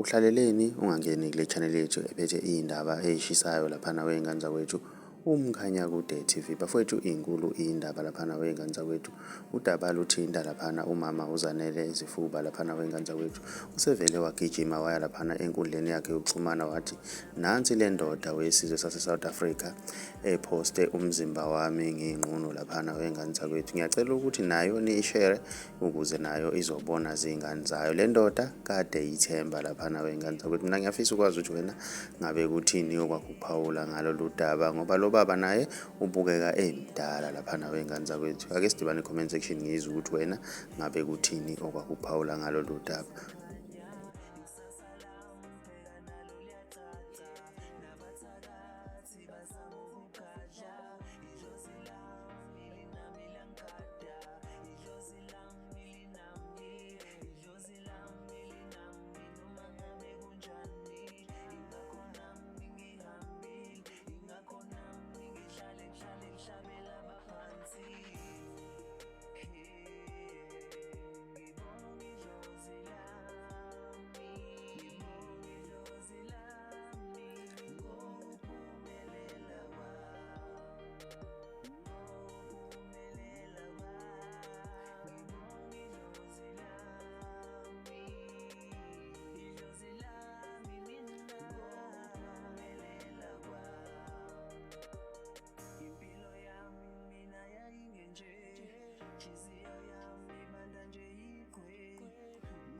Uhlaleleni ungangeni kule channel yethu ephethe iy'ndaba ey'shisayo laphana wey'ngane zakwethu, uMkhanyakude TV. Bafowethu, inkulu indaba laphana wey'ngane zakwethu. Udaba luthinta laphana umama uZanele Zifuba laphana wey'ngane zakwethu. Usevele wagijima waya laphana enkundleni yakhe yokuxhumana wathi, nansi le ndoda wesizwe sase-South Africa ephoste umzimba wami nginqunu laphana wey'ngane zakwethu. Ngiyacela ukuthi nayo niyishere ukuze nayo izobona zingane zayo. Le ndoda kade iyithemba laphana wey'ngane zakwethu. Mina ngiyafisa ukwazi ukuthi wena ngabe kuthini okwakho ukuphawula ngalolu daba, ngoba lo baba naye ubukeka emdala laphana wey'ngane zakwethu. Ake sidibane comment section ngizwe ukuthi wena ngabe kuthini okwakho ukuphawula ngalolu daba. Impilo yami mina yayingenje, nhliziyo yami ibanda nje yiqhwe.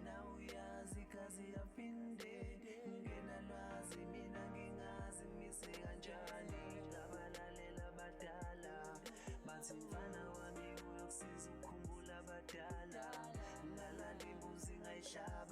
Nawe uyazi igazi yaphinde, ngingenalwazi mina ngingazi ngimise kanjani. Ngabalalela abadala, bathi mfana wami kuyokusiza ukukhumbula abadala. Ngalala imbuzi ngayihlaba.